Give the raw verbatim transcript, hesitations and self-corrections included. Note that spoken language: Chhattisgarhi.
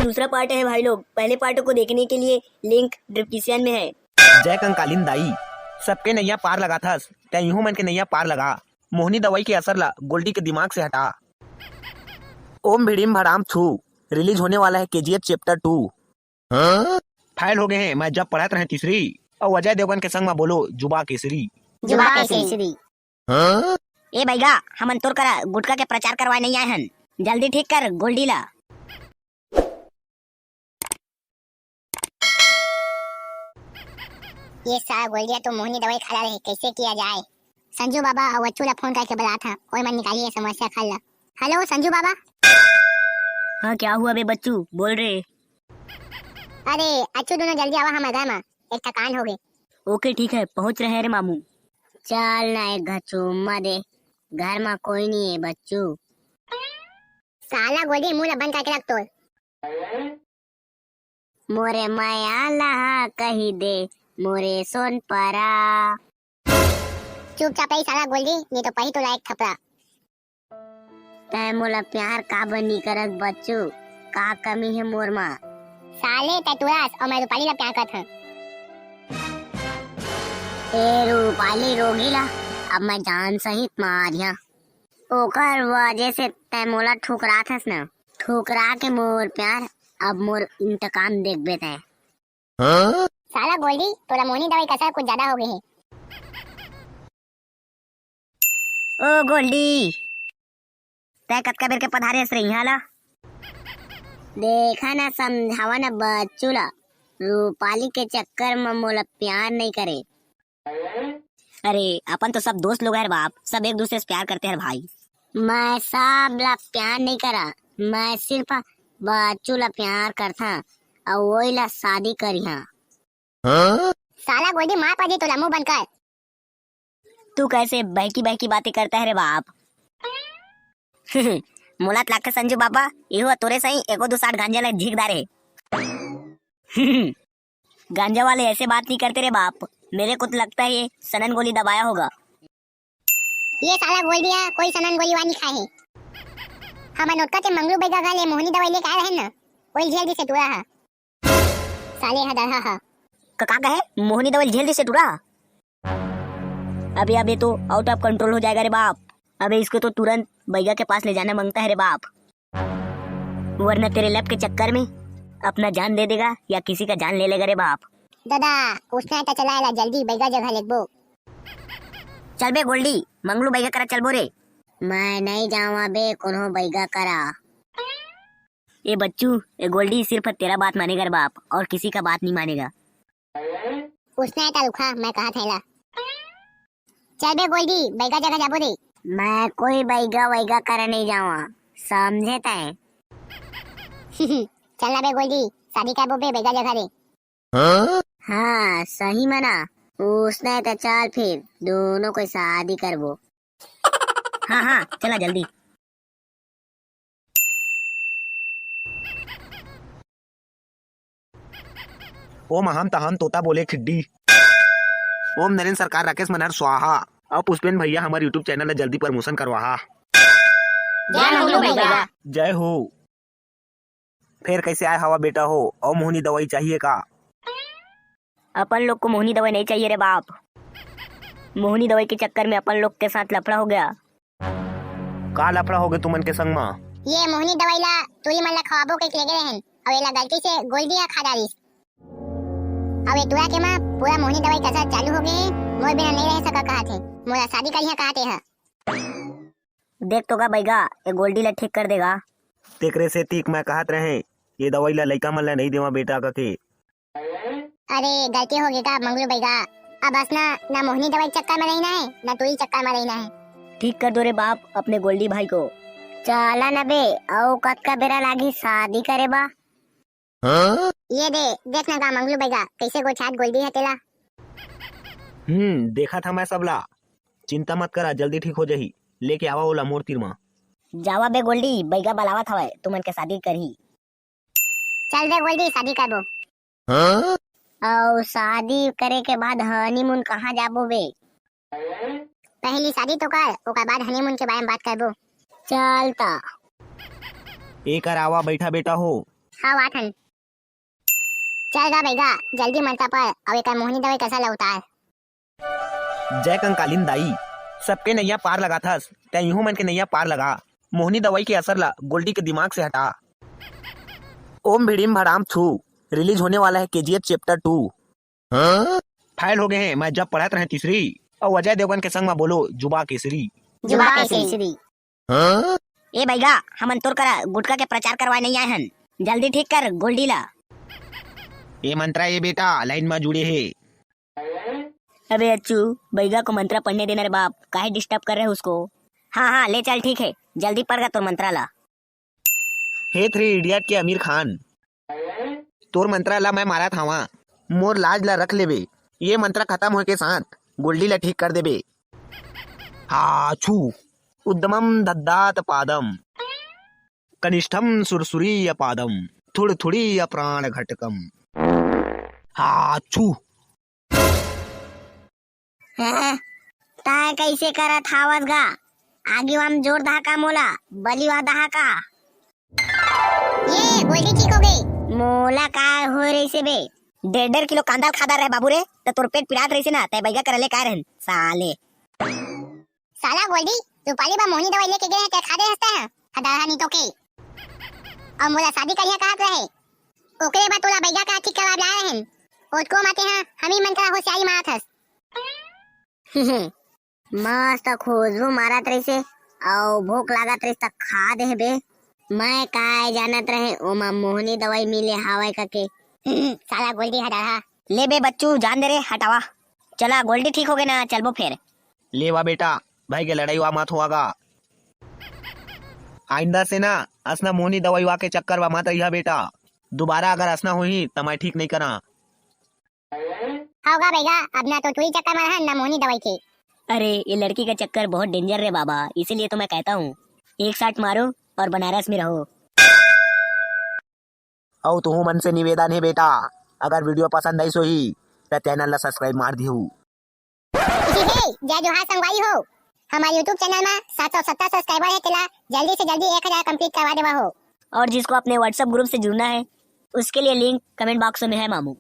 दूसरा पार्ट है भाई लोग, पहले पार्ट को देखने के लिए लिंक डिस्क्रिप्शन में है। जय कंकालीन दाई, सबके नैया पार लगाथस, तैं इहू मन के नैया पार लगा। मोहनी दवाई के असर ला गोल्डी के दिमाग से हटा। ओम भिड़ीम भड़ाम थू रिलीज होने वाला है केजीएफ चैप्टर टू। फाइल हो गए हैं, मैं जब पढ़त रहे तीसरी, और अजय देवगन के संग में बोलो जुबा केसरी। जुबा केसरी। ए बैगा, हमन तोर करा गुटखा के प्रचार करवाए नहीं आए हन, जल्दी ठीक कर गोल्डी ला। ये साला गोल्डिया तो मोहनी दवाई खा रहे, कैसे किया जाए? संजू बाबा और बच्चू ला फोन करके बुलात हन, ओए मन निकाली ये समस्या खल ला। हेलो संजू बाबा। हाँ, क्या हुआ बे बच्चू, बोल रे। अरे अच्छू, दोनों जल्दी आवा हमर घर मा, एक ठा कांड हो गे। ओके ठीक है, पहुंच रहे हैं रे मामू। चल ना एक घा चुम्मा दे, घर मा कोई नहीं है बच्चू। साला गोल्डी, मुंह ला बंद करके रख तोर। मोरे माया ला कही दे, मोरे सोन परा। चुपचाप रही साला गोल्डी, नहीं तो पही तो लायक थपरा। तै मोला प्यार काबर नी करत बच्चू? का कमी है मोर मा? साले तै तुरस और मैं रूपाली ला प्यार करत हूँ। ए रूपाली रोगी ला अब मैं जान सहित मारिया। ओकर वजह से तै मोला ठुकरात हस ना। ठुकरा के मोर प्यार, अब मोर इंतकाम देखबे तै। साला गोल्डी, तोला मोहनी दवाई कसर कुछ ज्यादा हो गई है। ओ गोल्डी, तै कतका बेर के पधारे हस रे इहाँ ला? देखा ना, समझावा ना बच्चू ला, रूपाली के चक्कर म मोला प्यार नहीं करे। अरे, अपन तो सब दोस्त लोग हर बाप, सब एक दूसरे से प्यार करते हर भाई। मैं सब ला प्यार नहीं करा, मैं सिर्फ बच्चू ला प्यार करथा, अउ वही ला शादी करिहा। साला गोल्डी मार पा जी तोला, मुंह बंद कर। तू कैसे बहकी बहकी बातें करता है रे बाप? मोला त लागथे संजू बाबा, इहो तोरे सही एको दो साठ गांजा ले झीक डारे। गांजा वाले ऐसे बात नहीं करते रे बाप, मेरे को तो लगता है ये सनन गोली दबाया होगा। ये साला गोल्डिया कोई सनन गोली वानी खाए है। हमन ओतका ते मंगलू बैगा घर ले मोहनी दवाई लेके आए रहे ना, वही झेल दिसे टूरा हा। साले हा दरहा हा। का, का कहे? मोहनी दवाई झेल दिसे टूरा? अबे, अबे तो out of control हो जाएगा रे बाप। अबे इसको तो तुरंत बैगा के पास ले जाना मांगता है रे बाप, वरना तेरे लब के चक्कर में अपना जान दे देगा या किसी का जान ले लेगा रे बाप। दादा, उसने तो चला ला, जल्दी बैगा जगह लेगबो। चल बे गोल्डी, मंगलू बैगा करा चलबो रे। मैं नहीं जावा बे कोनो बैगा करा। ए बच्चू, ए गोल्डी सिर्फ तेरा बात मानेगा रे बाप, और किसी का बात नहीं मानेगा। उसने तो रुखा, मैं कहा थैला। चल बे गोल्डी, बैगा जगह जाबो रे। मैं कोई बैगा वैगा करे नहीं जावा, समझे तै? चल ना बे गोल्डी, शादी करबो बे बैगा जगह रे। हाँ, सही मना। उसने तो चल फिर, दोनों कोई शादी करबो। हाँ, हाँ, चला जल्दी। ओम अहम तहम तोता बोले खिड्डी। ओम नरेंद्र सरकार राकेश मनहर स्वाहा। अब पुष्पेन भैया हमर YouTube चैनल ला जल्दी प्रमोशन करवाहा। जय मंगलू भैया। जय हो। फेर कैसे आए हवा बेटा हो? अउ मोहनी दवाई चाहिए का? अपन लोग को मोहनी दवाई नहीं चाहिए रे बाप। मोहनी दवाई के चक्कर में अपन लोग के साथ लफड़ा हो गया। का लफड़ा हो गया तुमन के संग मा? ये मोहनी दवाई ला तुरी मन ला खवाबो के लेगे रहन, अउ एला गलती से गोल्डी हा खा डारिस। अउ ए टूरा के माँ पूरा मोहनी दवाई कसर चालू हो गए, मोर बिना नहीं रह सका कहा थे, मोला शादी करिहा कहा थे हा। देख तो गा बैगा, ए गोल्डी ला ठीक कर देगा। तेकरे से तीक मैं कहत रहे, ये दवाई ला लइका मन ला नहीं देवा बेटा कके। अरे गलती हो गई का मंगलू बैगा, अब अस ना, ना मोहनी दवाई चक्कर में रहना है, ना तुई चक्कर में रहना है। ठीक कर दो रे बाप अपने गोल्डी भाई को। चला न बे, अउ कतका बेरा लागी शादी करे बा? ये दे, देख ना का मंगलू बैगा, कैसे गोछात गोल्डी है तेला। हम्म, देखा था मैं सबला। चिंता मत करा, जल्दी ठीक हो जाही। लेके आवा ओला मोर तीर मा। जावा बे गोल्डी, बैगा बलावत हवय, तुमन के शादी करही। चल बे गोल्डी, शादी करबो। अउ शादी करे के बाद हनीमून कहाँ जाबो बे? पहली शादी तो कर, ओकर बाद हनीमून के बारे में बात करबो। चल ता। एकर आवा बैठा बेटा हो। हाँ, आत हन। चल गा बइगा, जल्दी मंतरा पढ़, अउ एकर मोहनी दवई के असर ल उतार। जय कंकालीन दाई, सबके नैया पार लगाथस, तैं इहू मन के नैया पार लगा। मोहनी दवई के असर ल गोल्डी के दिमाग से हटा। ओम भिड़ीम भड़ाम छू, रिलीज होने वाला है केजीएफ चैप्टर टू। फेल हो गए हैं, मैं जब पढ़त रहे तीसरी, अउ अजय देवगन के संग में बोलो जुबा केसरी। जुबा केसरी। ए बइगा, हमन तोर करा गुटखा के प्रचार करवाए नहीं आए हन, जल्दी ठीक कर गोल्डी ला। ए मंतरा, ए बेटा, लाइन में जुड़े हे। अबे अच्छू, बइगा को मंतरा पढ़ने देना रे बाप, काहे डिस्टर्ब कर रहे हो उसको? हाँ हाँ, ले चल, ठीक है, जल्दी पढ़ गा तोर मंतरा ला। हे थ्री इडियट के आमिर खान, तोर मंतरा ला मैं मारत हवा, मोर लाज ला रख लेबे। ये मंतरा खत्म होए के साथ गोल्डी ला ठीक कर देबे। हा छू, उद्दमम दद्दात पादम, कनिष्ठम सुरसुरीय पादम, थुड़थुड़ीय प्राण घटकम। हा छू। हैं? तैं कइसे करत हावस गा? आगी वाम जोर दहा का मोला, बली वा दहा का? ये गोल्डी ठीक हो गई। मोला का हो रही से बे? डेढ़ डेढ़ किलो कांदा खादा रहे बाबू रे, त तोर पेट पिरात रही से ना, तैं बइगा करा ले काय रहन साले। साला गोल्डी, रूपाली बा मोहनी दवाई लेके गए हैं, तैं खा दे हंसता है, हदारा नहीं तो के। अउ मोला शादी करिया कहत रहे, ओकरे बाद तोला बइगा का ठीक करवा लाए रहन। ओतको माते हाँ, हमी मन का होशियारी मारत हस। मस्त खुशबू मारत रहिसे, अउ भूख लागत रहिस त खा दे बे। मैं काय जानत रहे ओमा मोहनी दवाई मिले हावय कके। साला गोल्डी हदारा। ले बे बच्चू, जान दे रे, हटावा। चला, गोल्डी ठीक हो गए ना, चलबो फेर। ले वा बेटा, भाई के लड़ाई वा मत होवा गा। आइंदा से ना असना मोहनी दवाई वा के चक्कर वा मत रहिया बेटा। दोबारा अगर असना होही त मैं ठीक नहीं करा। हव गा बइगा, अब ना तो तुई चक्कर मारहन ना मोहनी दवाई के। अरे, ये लड़की का चक्कर बहुत डेंजर रे बाबा, इसीलिए तो मैं कहता हूँ, एक साथ मारो और बनारस में रहो। अउ तुहू मन से निवेदन हे बेटा, अगर वीडियो पसंद आइस होही त चैनल ला सब्सक्राइब मार दिहू। हे, जय जोहार संगवारी हो, हमारे YouTube चैनल में सात सौ सत्तर सब्सक्राइबर है, तेला जल्दी से जल्दी एक हजार कंप्लीट करवा देवा हो। और जिसको अपने WhatsApp ग्रुप से जुड़ना है, उसके लिए लिंक कमेंट बॉक्स में है मामू।